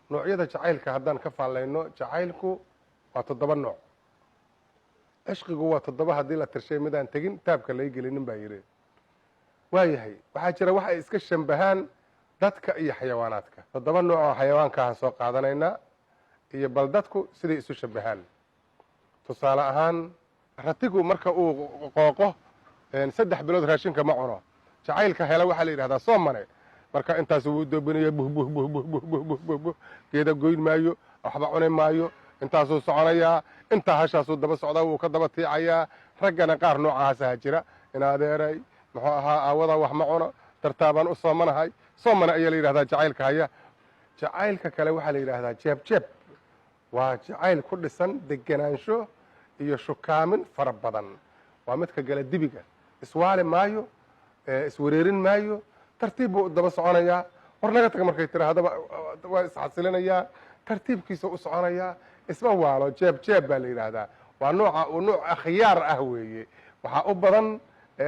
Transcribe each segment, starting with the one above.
Noocyada jacaylka haddaan ka faallayno, jacaylku waa 7 nooc. Cishqigu waa 7 haddii la tirshay, midaan tegin taabka lay gelinin baa yidhi. Waayahay, waxaa jira wax ay iska shambahaan dadka iyo xayawaanaadka. 7 nooc oo xayawaankaahaan soo qaadanaynaa iyo bal dadku siday isu shabahaan. Tusaale ahaan, ratigu marka uu qooqo 3 bilood raashinka ma cuno. Jacaylka hela waxaa la yidhahdaa soomane. Marka intaas wuu doobinaya, buh buh buh buh buh buh buh buh buh, geeda goyn maayo, waxba cuni maayo, intaasuu soconayaa, intaa hashaasuu daba socdaa, wuu ka daba tiicayaa. Raggana qaar noocaasaha jira. In adeeray, muxuu ahaa, aawadaa wax ma cuno, dartaabaan u soomanahay. Soomane ayaa la yidhahdaa jacaylka haya. Jacaylka kale waxaa la yidhahdaa jeeb jeeb. Waa jacayl ku dhisan degenaansho iyo shukaamin fara badan. Waa midka gala dibiga. Iswaali maayo, iswareerin maayo, tartiib buu daba soconayaa. War naga taga markay tirahdaba waa isxasilinayaa, tartiibkiisa u soconayaa, isma waalo. Jeeb jeeb baa la yidhaahdaa. Waa nooca uu nooc akhyaar ah weeye. Waxaa u badan,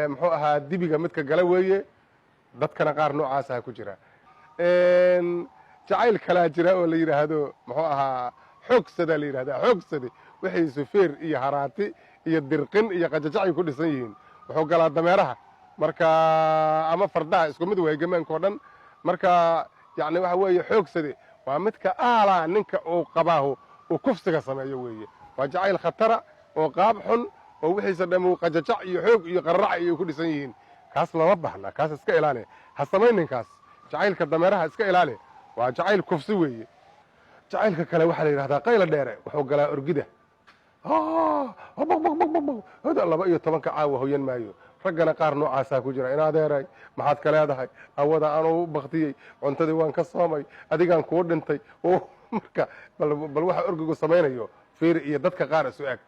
muxuu ahaa, dibiga midka gala weeye. Dadkana qaar noocaasaha ku jira. Jacayl kalaa jira oo la yidhaahdo, muxuu ahaa, xoogsadaa la yidhahdaa. Xoogsade waxay sufeer iyo haraati iyo dirqin iyo qajajacay ku dhisan yihiin. Wuxuu galaa dameeraha marka ama fardaha, isku mid waay gamaankao dhan. Marka yacni waxa weeye, xoogsade waa midka aalaa ninka uu qabaahu uu kufsiga sameeyo weeye. Waa jacayl khatara oo qaab xun oo wixiisa dhammu qajajac iyo xoog iyo qararac iyo ku dhisan yihiin. Kaas lama baahna, kaas iska ilaali, ha samayninkaas. Jacaylka dameeraha iska ilaali, waa jacayl kufsi weeye. Jacaylka kale waxaa la yidhahdaa qayla dheere. Wuxuu galaa orgida. 12-ka caawa hoyan maayo. Raggana qaar noocaasaa ku jira. In adeeray, maxaad ka leedahay? Awada anuu baktiyey, cuntadii waan ka soomay, adigaan kuu dhintay. Marka bal waxa orgigu samaynayo fiiri iyo dadka qaar isu eg.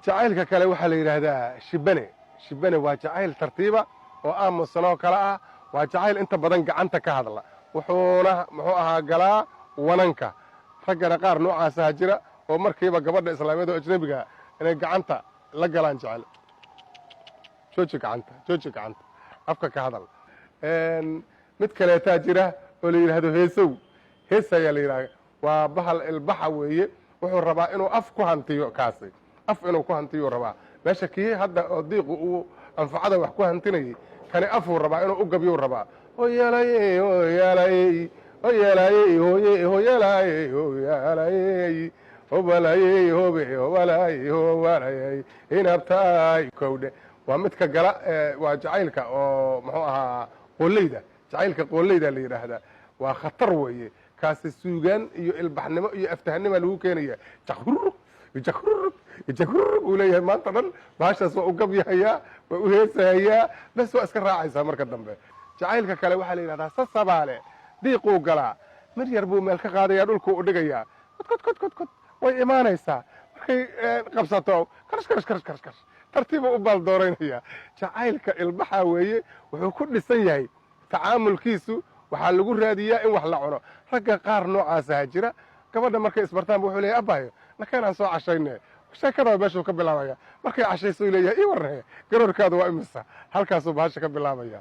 Jacaylka kale waxaa la yidhaahdaa shibane. Shibane waa jacayl tartiiba oo aamusan oo kale ah. Waa jacayl inta badan gacanta ka hadla. Wuxuuna, muxuu ahaa, galaa wananka. Raggana qaar noocaasaha jira oo markiiba gabadha islaamiyad oo ajnabiga inay gacanta la galaan jecel. Jooji gacanta, jooji gacanta, afka ka hadal. Mid kaleetaa jira oo la yidhaahdo heesow. Hees ayaa la yidhahda. Waa bahal ilbaxa weeye. Wuxuu rabaa inuu af ku hantiyo. Kaasi af inuu ku hantiyuu rabaa. Meesha kii hadda oo diiqu uu anfacada wax ku hantinayay, kani afuu rabaa inuu u gabyuu rabaa. Hoyaalayey, hoyaalayey, hoyaalayey, hoye, hoyaalayey, hoyaalayey, hobalayey, hobe, hobalayey, hobalayey, inabtaay kowdhe. Waa midka gala, waa jacaylka oo, muxuu ahaa, qooleyda. Jacaylka qooleyda la yidhaahdaa waa khatar weeye. Kaasi suugaan iyo ilbaxnimo iyo aftahanima lagu keenaya. Jakrurug, jakrurug, jakrurug uu leeyahay maanta dhan. Bahashaas waa u gabyahayaa, waa u heesahayaa, bes waa iska raacaysaa marka dambe. Jacaylka kale waxaa la yidhahdaa sasabaale. Diiquu galaa, mid yar buu meel ka qaadaya, dhulkuu u dhigayaa, kod kod kod kod kod. Way imaanaysaa. Markay qabsato, karash karash karash karash karash, tartiibuu u baaldooraynaya. Jacaylka ilbaxa weeye. Wuxuu ku dhisan yahay tacaamulkiisu, waxaa lagu raadiyaa in wax la cuno. Ragga qaar noocaasaha jira. Gabadha markay isbartaanba wuxuu leeyahay: "Abayo, nakeen aan soo cashayne." Sheekada meeshuu ka bilaabaya. Markay cashayso leeyahay: "Ii warne, garoorkaadu waa imisa?" Halkaasuu bahasha ka bilaabaya.